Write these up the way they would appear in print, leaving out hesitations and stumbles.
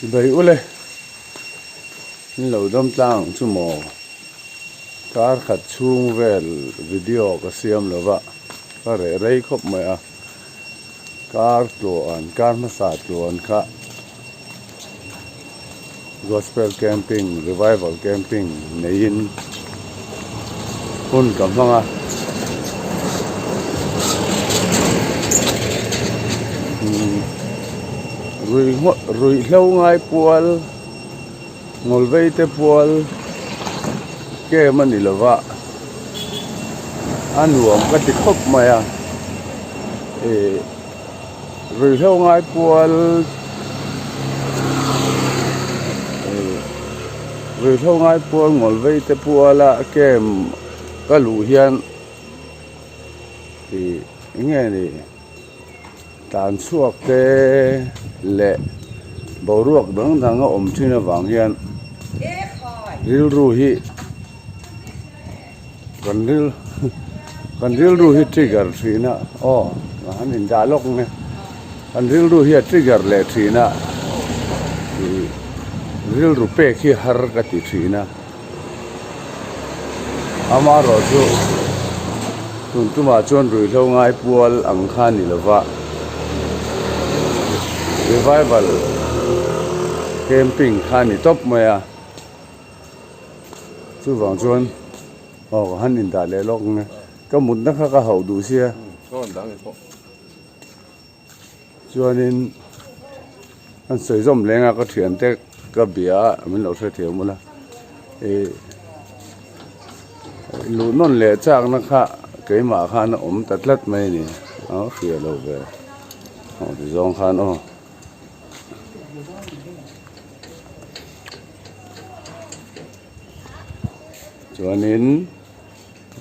Chibai ule in lo dam tlang ang chu maw kar khat chhung vel video ka siam lo va ka reh rei khawp mai a kar tluan kar hmasa tluan kha gospel camping revival camping neiin hun ka hmang a ruihhlo ngai pual ngawlvei te pual kem a ni lo va a nuam ka ti khawp mai a ih ruihhlo ngai pual ih ruihhlo ngai pual ngawlvei te puala kem ka luh hian ih eng nge ni Tlan chhuak te leh boruak dang dang a awm thin avang hian rilru hi kan ril kan rilru hi trigger thin a aw an indah lawk ang e kan rilru hi a trigger leh thin a ih rilru pek hi har ka ti thin a. Amaherawh chu tun tumah chuan ruihhlo ngai pual ang kha a ni lo va, revival camping kha a ni tawp mai a, chuvang chuan aw ka han indah leh lawk ang e, ka mutna kha ka hauh duh sia. Chuanin an sawi zawm leng a ka thiante ka bia a min lo hrethiam ula ih luh nawn leh chakna kha keimah khan a awm ta tlat mai a ni a hria lo ve aw ti zawng khan aw. Chuanin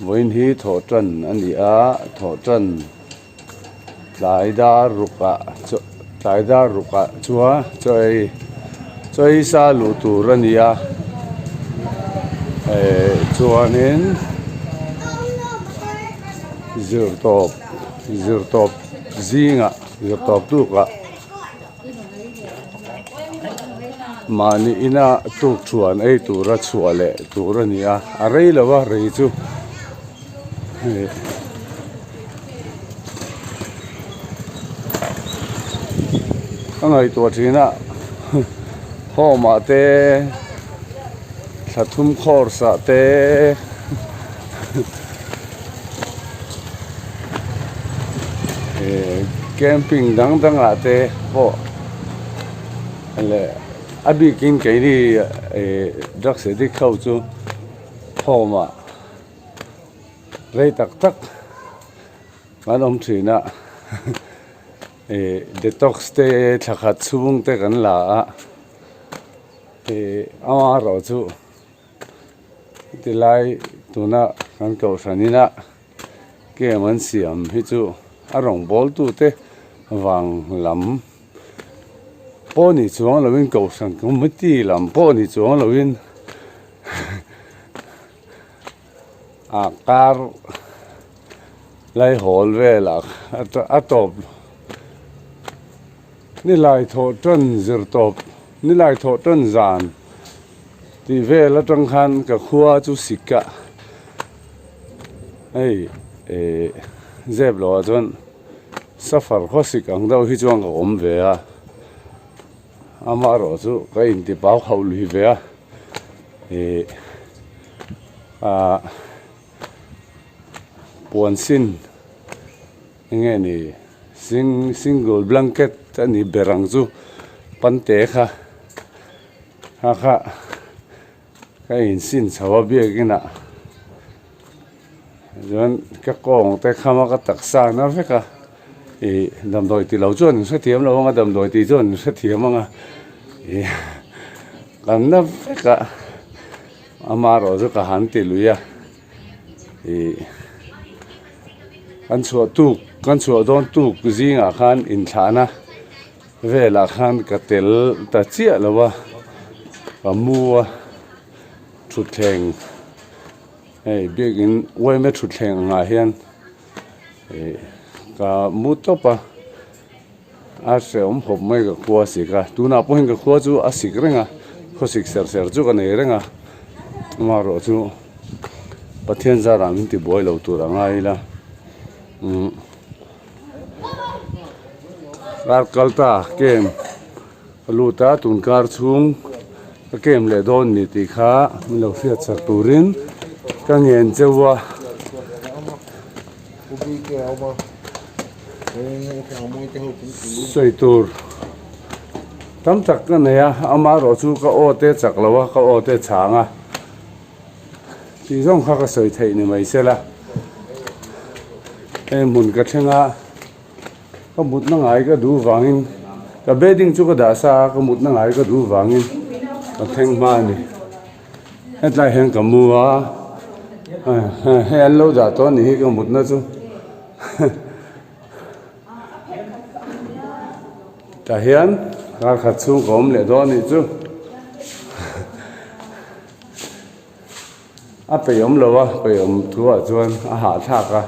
vawiin hi thawhtan a ni a thawhtan. Tlai dar rukah tlai dar rukah chuan chaw ei chaw ei sa luh tur a ni a eh chuanin zirtawp zirtawp zingah zirtawp tukah mahni ina tukthuan ei tura chhuah leh tur a ni a a rei lo a rei chu. Ka ngaihtuah thin a home ah te thla thum course ah te eh camping dang dang ah te pawh leh a bikin keini eh drugs addict ho chu home ah. Rei tak tak kan awm thin a ih detox te thla khat chhung te kan la a ih amaherawh chu tilai tuna kan kohhran ina game an siam hi chu a rawngbâwl tute vang lam pawh ni chuang lovin kohhran committee lam pawh ni chuang lovin. A kar laihawl velah a tawp nilai thawh tan zir tawp nilai thawh tan zan tih vel atang khan ka khua chu sik a hei eh zep loh ah chuan safar khaw sik ang deuh hi chuan ka awm ve a amaherawh chu ka inti pau hauh lui ve a. Ih ah puan sin eng nge ni sing single blanket a ni ber ang chu pante kha kha kha ka insin chho a biakin ah chuan ka kawng te kham a ka taksa na vek a ih damdawi tilo chuan in hrethiam lo ang a damdawi tih chuan in hrethiam ang a ih. Kan na vek a amaherawh chu ka han ti lui a ih kan chhuah tuk kan chhuah dawn tuk zingah khan inthlahna velah khan ka tel ta chiah lo a ka mu a thutthleng hei biakin uaime thutthleng angah hian ih ka mu tawp a. A hrehawm khawp mai ka khua a sik a, tunah pawhin ka khua chu a sik reng a, khawsik ser ser chu ka nei reng a, amaherawh chu Pathian zarah min tibuai lo tur a ngai ila umm kar kal ta kem ka lut a tun kar chhung ka kem leh dawn ni tih kha min lo hriat chak turin ka ngen cheu a. Sawi tur tam tak ka nei a, amaherawh chu ka aw te chak lo a, ka aw te chhang a tih zawng kha ka sawi theih ni mai se la, hei hmun ka thleng a, ka mutna ngai ka duh vangin ka bedding chu ka dah sa a, ka mutna ngai ka duh vangin ka thleng hma a ni. Hetlai hian ka mu a hei an lo dah tawh a nih hi ka mutna chu tah hian kar khat chhung ka awm leh dawn a nih chu a peih awm lo a peih awm thu ah chuan a hahthlak a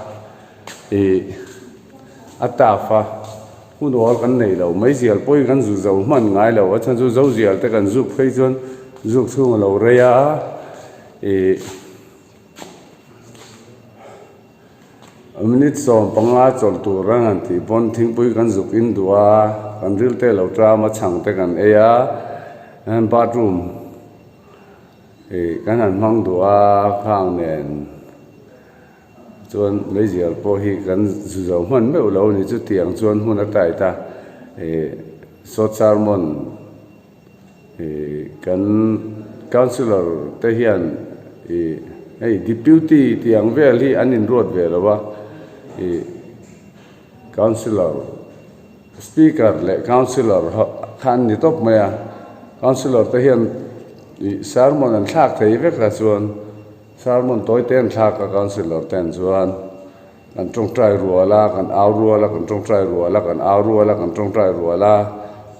ih a taf a. Hun awl kan nei lo, meizial pawhin kan zu zo hman ngai lo, a chhan chu zozial te kan zuk phei chuan zuk chhung a lo rei a, ih minute 15 chawlh tur an han tih pawn thingpui kan zuk in duh a, kan ril te lo ṭam a, chhang te kan ei a, bathroom ih kan han hmang duh a, khang nen. Chuan meizial pawh hi kan zu zo hman meuh lo a ni. Chutiang chuan hmun a tight a, ih short sermon ih kan councillor te hian ih hei deputy tih ang vel hi an inruat ve lo a, ih councillor speaker leh councillor ho kha an ni tawp mai a, councillor te hian ih sermon an thlak thei vek a chuan. Sermon tawi te an thlak a, Councillor te an chuan kan tawngtai rual a, kan au rual a, kan tawngtai rual a, kan au rual a, kan tawngtai rual a,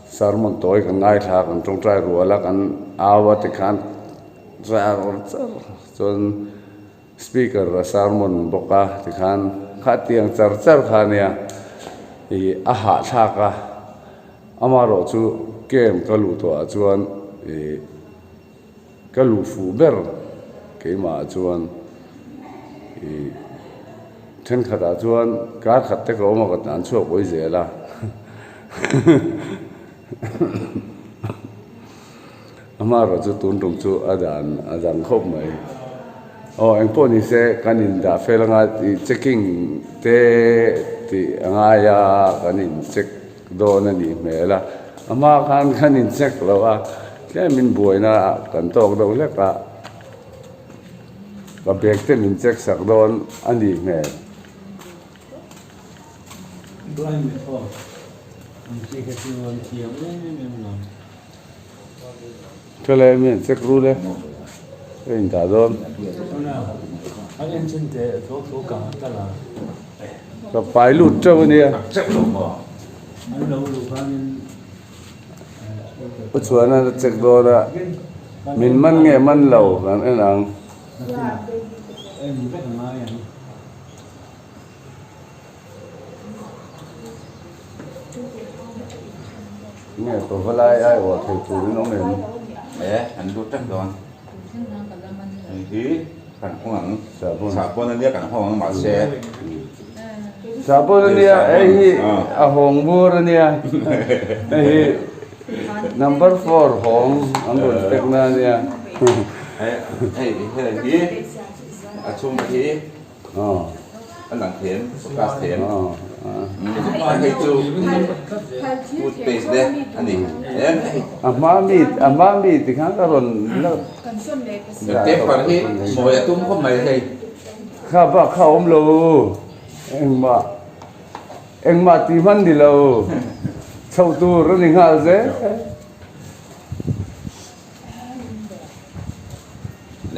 sermon tawi kan ngaithla a, kan tawngtai rual a, kan au a tikhan char char chuan speaker a sermon bawk a tikhan khatiang char char kha ania ih a hahthlak a, amaherawh chu camp ka luh tawhah chuan ih. Ka luh fuh ber keimah ah chuan ih thenkhat ah chuan kar khat te ka awm a ka tan chhuak pawi zel a amaherawh chu tun tum chu a dan a dang khawp mai aw engpawh ni se kan in dah fel anga ih checking te tih a ngai a kan in check. Dawn a nih hmel a, a hma khan kan in check lo a, tlemin buaina kan tawk deuh hlek a, ka bag te min check sak dawn a nih hmel. Blind method ang chi kha chu an thiam em em lo. Tha le mi an check ru le, ka in dah dawn. Ka pai lut teuh a nia. Pu Chhuana a check dawn a, min man nge man lo kan en ang. Nge pavalai ai awh thei turin awm em? E, an lut vek dawn. Hei hi kan hawng ang. Sahbawn ania kan hawng ang mahse. Sahbawn ania hei hi a hawng bur ania. Hei hi number four hawng an rawn pek na ania. Hei hei hi a chhung hi. A lang them, focus them. Hei chu toothpaste te a ni. A hma mi, a hma mi ti khan ka rawn la. Paper hi mawi a tum khawp mai hei. Kha bak kha awm lo engmah engmah tih hman ni lo chhoh tur a ni nghal zel.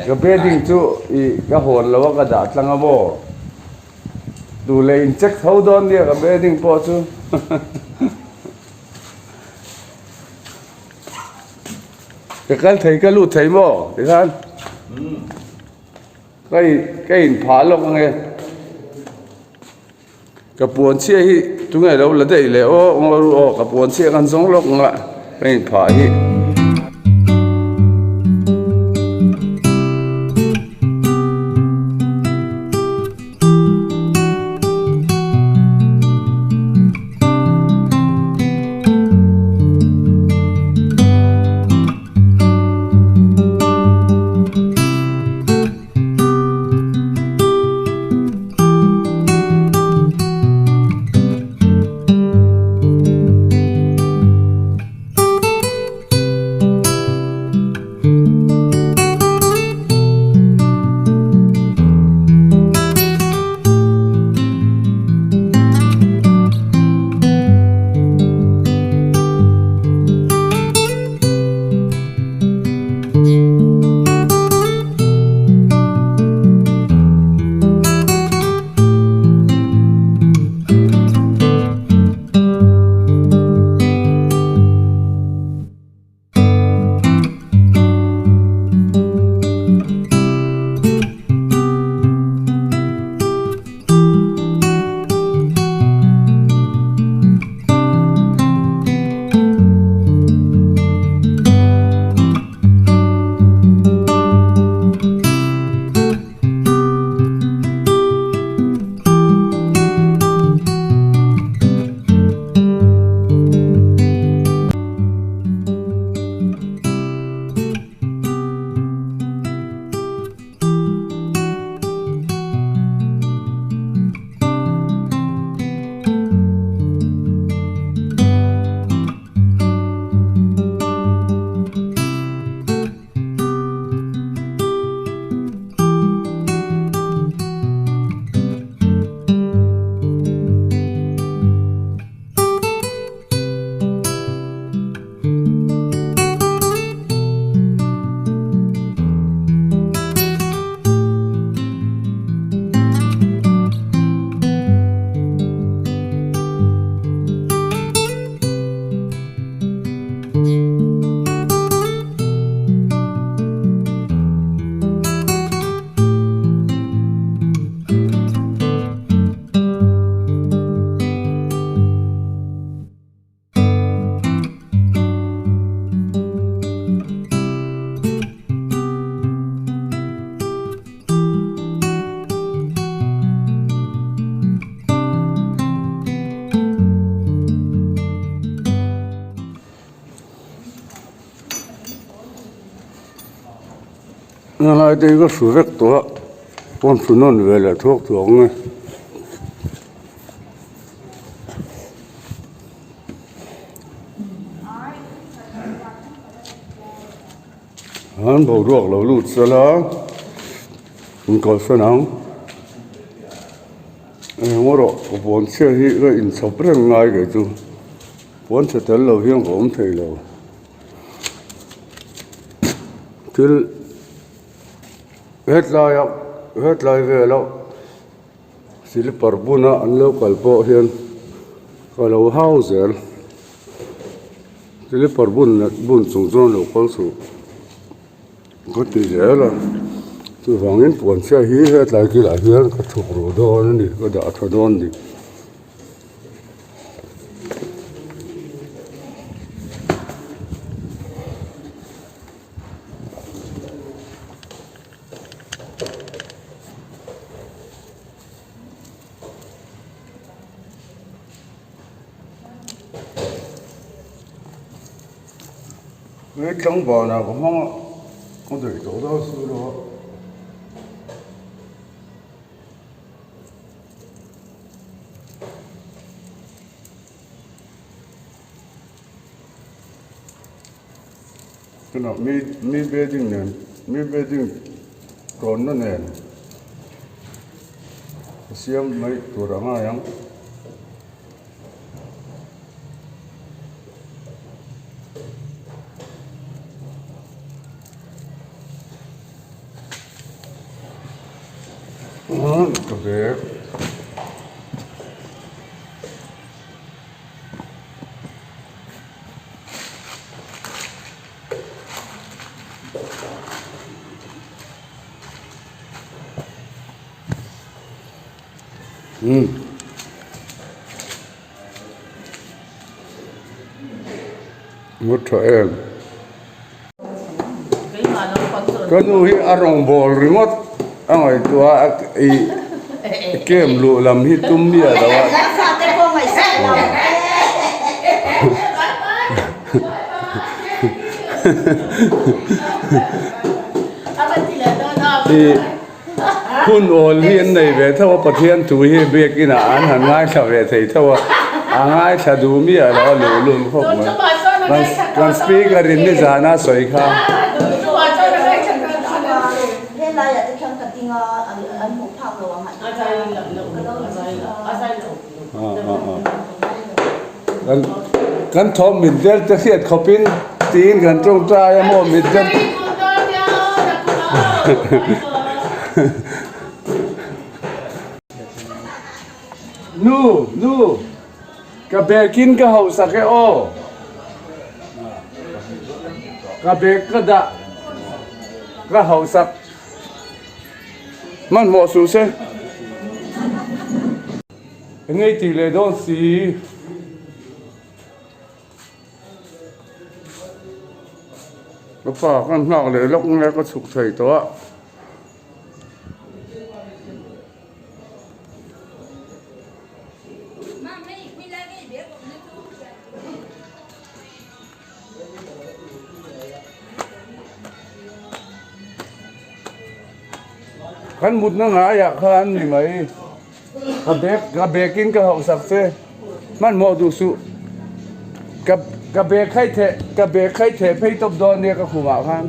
Ka bedding chu ih ka hawn lo a ka dah tlang a maw duh leh in check tho dawn nia ka bedding pawh chu ka kal thei ka lut thei maw tikhan ka in ka in phah lawk ange ka puan chhia hi. Tunge lo la daih leh aw ngaw ru aw ka puan chiah kan zawng lawk nga ka inphah hi. Helai te hi ka hru vek tawh a pawn hru nawn ve leh thuak thuak ang e. An boruak lo lut sela in kalsan ang eng erawh ka puan chhiat hi ka inchhawp reng ngai kei chu puan chhe tel lo hian ka awm thei lo thil hetlai ah hetlai vel ah silipar buna an lo kal pawh hian ka lo hau zel. Silipar bun leh bun chung chuan lo kal suh ka ti zel a chuvangin puan chhia hi hetlai kilah hian ka chhuk ruh dawn a ni ka dah tha dawn a ni. He tlangval ah ka hmang a a daih tawh dawn si lo a. Tunah mi mi building nen mi building tawnna nen a siam mai tur a ngai ang. Ka bag. Ngut tha em. Ka nu hi a rawngbâwl ringawt a ngaihtuah a, i game luh lam hi tum miah lo a. I hun awl hi an nei ve tho a, Pathian thu hi biakin ah an han ngaithla ve thei tho a, a ngaithla duh miah lo a luh lul khawp mai. Kan speaker in nizan a sawi kha. Kan thawm mitdel te hriat khawpin tiin kan tawngtai a maw mitdel Nu nu ka bag in ka hausak e aw ka bag ka dah ka hausak hmanhmawh suh se. Engei tih leh dawn si. Ka pa ka nghak leh lawk nge ka chhuk thei tawh a. Kan mutna ngaiah khan ni mai. Ka bag ka bag in ka hauh sak che hmanhmawh duh suh ka ka bag kha i theh ka bag kha i theh phei tawp dawn nia ka khumah khan.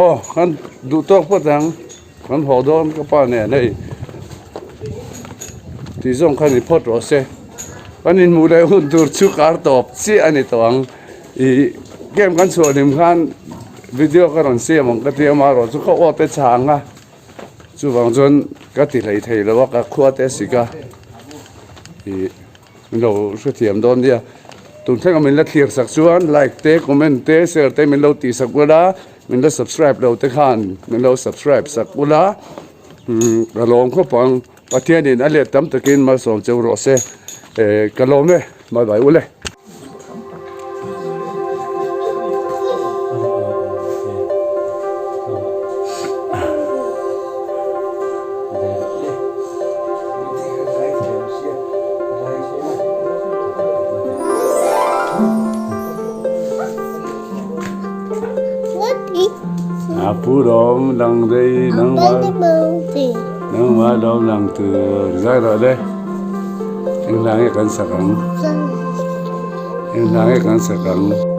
Aw kan duh tawk phawt ang kan haw dawn ka pa nen hei tih zawng kha ni phawt rawh se kan inhmuh leh hun tur chu kar tawp chiah a ni tawh ang ih game kan chhuah hlim khan video ka rawn siam ang ka ti a amaherawh chu ka aw te chhang a chuvang chuan ka ti hlei thei lo a ka khua te a sik a ih. Min lo hrethiam dawn nia. Tun thlengah min la thlir sak chuan like te, comment te, share te min lo tih sak ula, min la subscribe lo te khan min lo subscribe sak ula, ka lawm khawp ang. Pathianin a let tam takin malsawm cheu rawh se. Ka lawm e, bye bye ule. A pu lawm lang dei nangmah nangmah lawm lang tur zai rawh le eng hla nge kan sak ang eng hla nge kan sak ang.